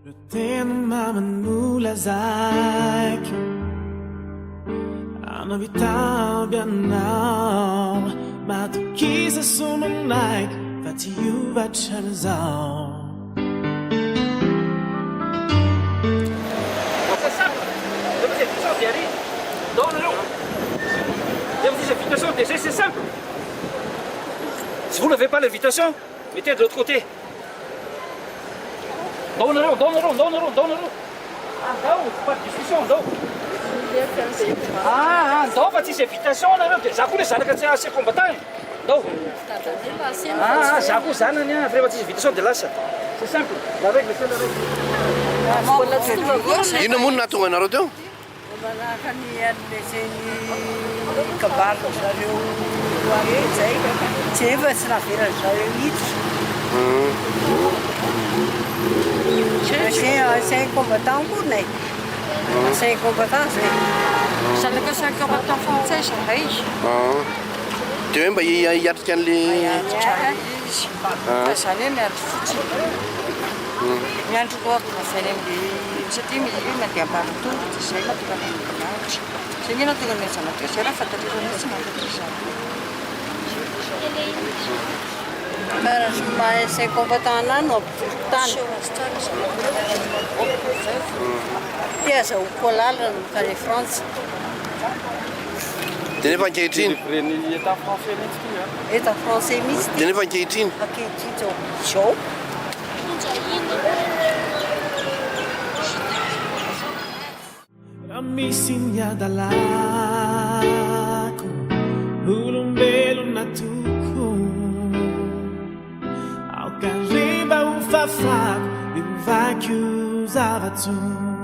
Ireo teny mamy nolazaiko Anambitamby anao Matokisa sy manaiky Fa tsy hiova hatramin'izao. C'est simple. Si vous n'avez pas l'invitation, mettez de l'autre côté. Ndao nareo, ndao nareo, ndao nareo, ndao nareo. Andao, pas de discussion, andao. Ah, andao fa tsisy invitation nareo dia za koa le zanaka tsy ancien combattant e. Ndao. Ah, za koa zanany ah, rehefa tsisy invitation dia lasa. C'est simple, la règle c'est la règle. Inona moa no nahatonga anareo teo? Manahaka ny an'ilay kabarin-dry zareo are zay, tsy efa tsy navelan-dry zareo hiditra. Ancien ancien combattant koa nay, ancien combattant zay. Zanaka ancien combattant frantsay zahay. Dia hoe mba hiatrika an'le. Hiatrika izy. Fa zany hoe miandry fotsiny. Miandry ordre avy any amin'ny satria misy hoe mandeha ambaratonga dia izay mahatonga anay miandry. Izay ange nahatonga anay zanak'io, izay raha fantatrareo mihitsy tsy mahafantatra izany. Karaha ny maha ancien combattant anahy no ampijoro tany. Te azahoako alalana mankany Frantsa. Dia nefa ankehitriny. État français mihitsy ity a. État français mihitsy ity. Dia nefa ankehitriny. Ankehitriny zao. Zao. Raha misy ny hadalako, olombelona tokoa, aoka re mba ho fafako, dia ho vaky ho zava-tsoa.